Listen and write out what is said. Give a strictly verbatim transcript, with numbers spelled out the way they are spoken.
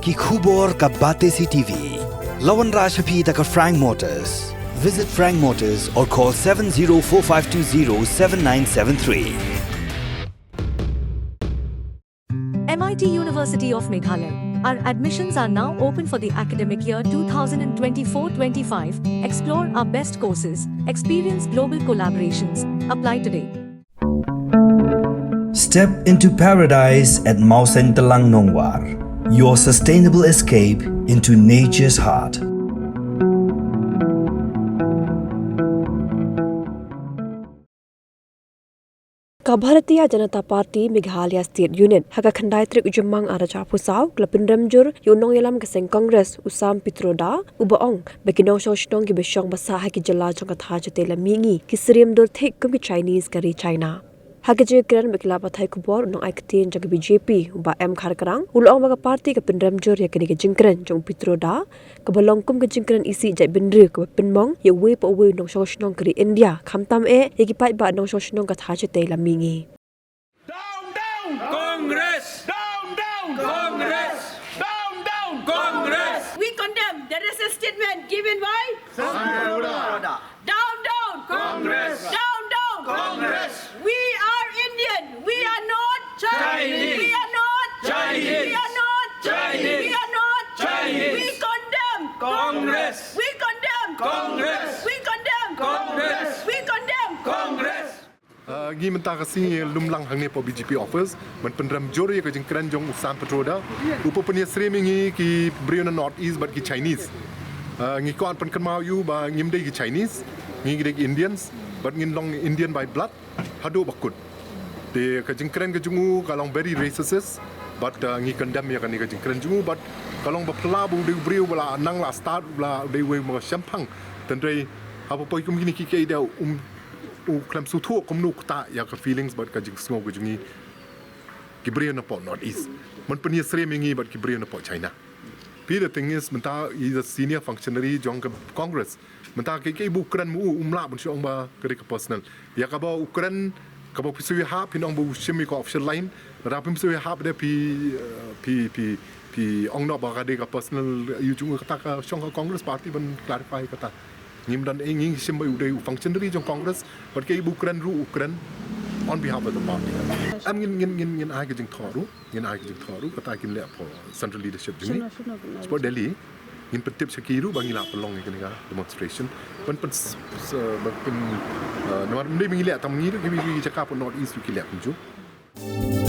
Ki khubor ka Batesi TV. La wanrah sha phi da ka Frank Motors. Visit Frank Motors or call seven zero four five two zero seven nine seven three. M I T University of Meghalaya. Our admissions are now open for the academic year two thousand twenty-four twenty-five. Explore our best courses, experience global collaborations. Apply today. Step into paradise at Mawsyntelang Nongwar. Your sustainable escape into nature's heart. Ka Bharatiya Janata Party Meghalaya State Unit ha ka khyndai tarik u Jymmang arhajar arphew saw ka la pynrem jur ïa u nongïalam ka seng Congress u Sam Pitroda, uba ong ba ki nongshong shnong kiba shong basa ha ki jylla jong ka thaiñ shatei lam mihngi ki syriem dur thik kum ki Chinese ka ri China. Ha ka jingkren bad ki lad pathai khubor, u nongai ktien jong ka B J P u Bah M Kharkrang u la ong ba ka party ka pynrem jur ïa kane ka jingkren jong u Pitroda, kaba long kum ka jingkren isih jaitbynriew kaba pynmong ïa uwei pa uwei u nongshong shnong ka ri India, khamtam eh ïa ki paidbah nongshong shnong ka thaiñ shatei lam mihngi. Down, down! Congress! Down, down! Congress! Down, down! Congress! We condemn the racist statement given by Down, down! Congress! Down, down! Congress! We are Indian! We are not Chinese! Chinese! We are not Chinese! We are not Chinese! Chinese! We are not Chinese! Chinese! We condemn! Congress! We condemn! Congress! We condemn! Congress! We condemn! Congress! Uh, ngi mynta ka sngi lumlang hangne hapoh B J P office ban pynrem jur ïa ka jingkren jong u Sam Pitroda, u pynïasyriem ïa ngi ki briew na North East bad ki Chinese. Uh, ngi kwah pynkynmaw ïa u ba ngim dei ki Chinese, ngi dei ki Indians, bad ngin long Indian by blood haduh ba kut. Te ka jingkren ka jong u ka long very racist, bad, uh, ngi condemn ïa kane ka jingkren jong u, bad ka long ba phylla ba u dei u briew ba la nang la stad, ba la dei uwei u shemphang. Tangba haba poi kum kine ki kaei de, um u khlem sngewthuh kumno u ktah ïa ka feelings bad ka jingsngew ka jong ngi ki briew napoh North East. Ban pynïasyriem ïa ngi bad ki briew napoh China. Phi, the thing is, mynta he's a senior functionary jong ka Congress. Mynta kaei kaei ba u kren ma u, um lah ban shu ong ba ka dei ka personal. Ïa kaba u kren, kaba phi shu ïahap, phin ong ba u shim ïa ka official line. Lada phim shu ïahap de phi, eh, phi, phi, phi ong noh ba ka dei ka personal issue jong u, kata ka shong ka Congress party ban clarify kata. Ngim don ei, ngi shim ba u dei u functionary jong Congress, bad kaei ba u kren ruh u kren on behalf of the party. Em ngin, ngin, ngin, ngin ai ka jingthoh ruh, ngin ai ka jingthoh ruh, kata kin leh hapoh central leadership jong ngi. Shano, shano, shano? Hapoh Delhi, ngin pyntip sha ki ruh ba ngi la pynlong ïa kane ka demonstration. Ban pyn, s-, s-, ban pyn, eh, namar ym dei ba ngi leh tang ngi ruh, ki, ki, ki jaka hapoh North East ruh ki leh kumjuh.